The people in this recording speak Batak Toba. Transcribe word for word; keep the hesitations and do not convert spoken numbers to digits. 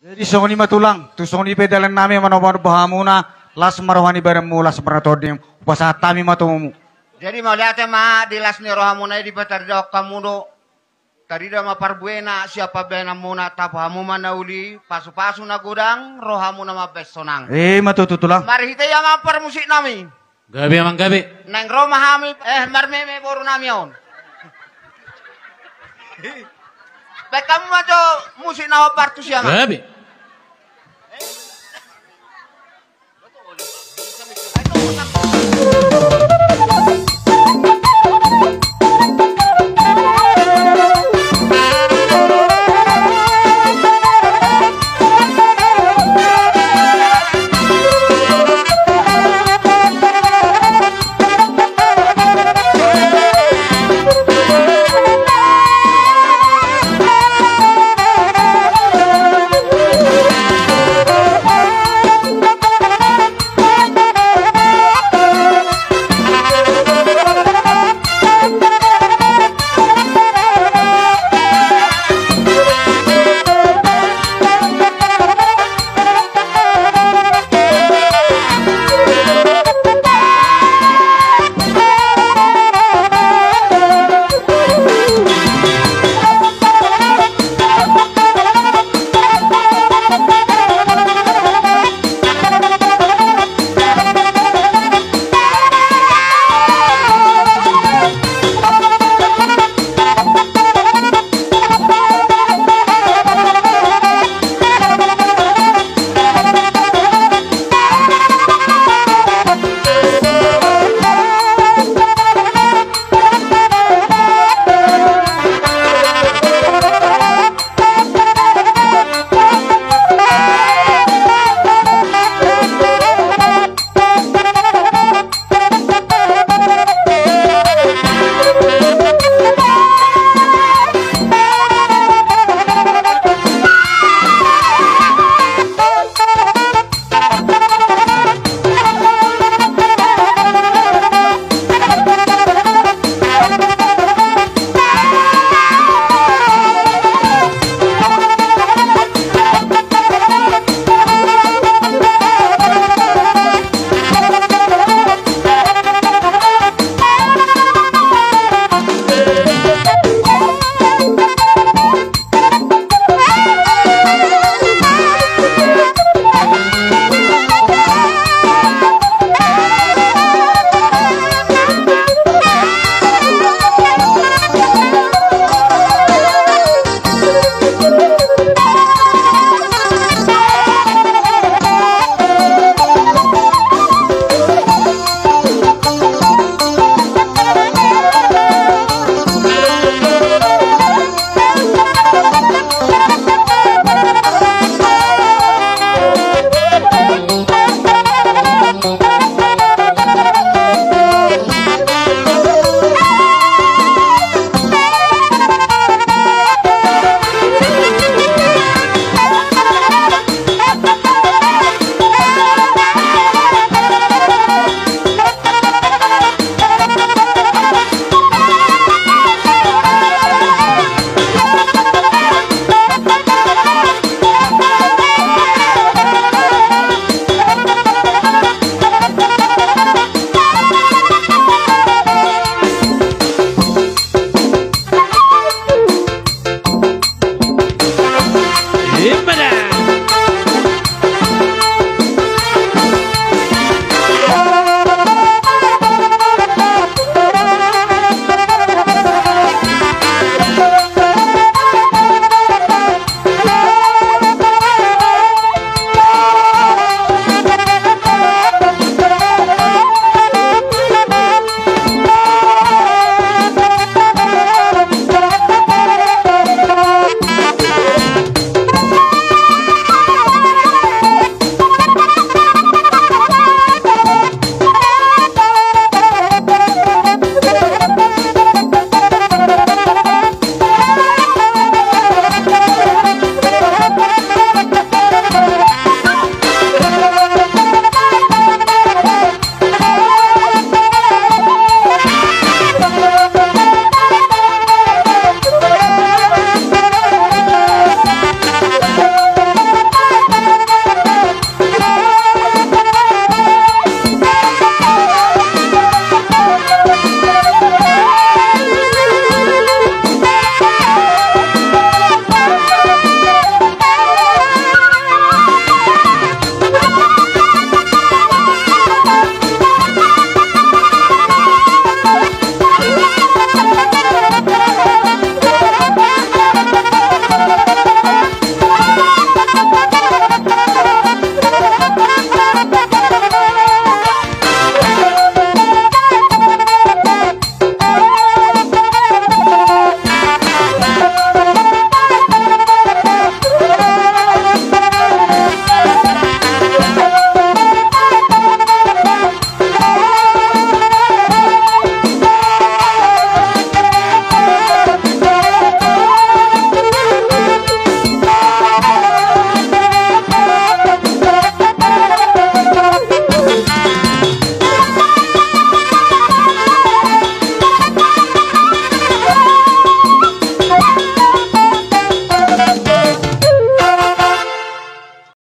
Jadi songon i ma tulang, tu songon i pe dalan nami manombahomba hamuna, las ma roha ni badanmu, las ma roha ni tondim, hupasahat hami ma tu hamu. Jadi mauliate ma di las ni rohamuna i dipataridahon hamu do. Tarida ma parbuena sian pambahenanmuna, tabo hamu ma na uli, pasupasu na godang, rohamuna mambahen sonang. I ma tutu tulang. Marhite i amang parmusik nami. Gabe amang gabe. Naeng ro ma hami, eh, marmeme boru nami on. Baen hamu ma jo musik na hombar tusi amang. Gabe.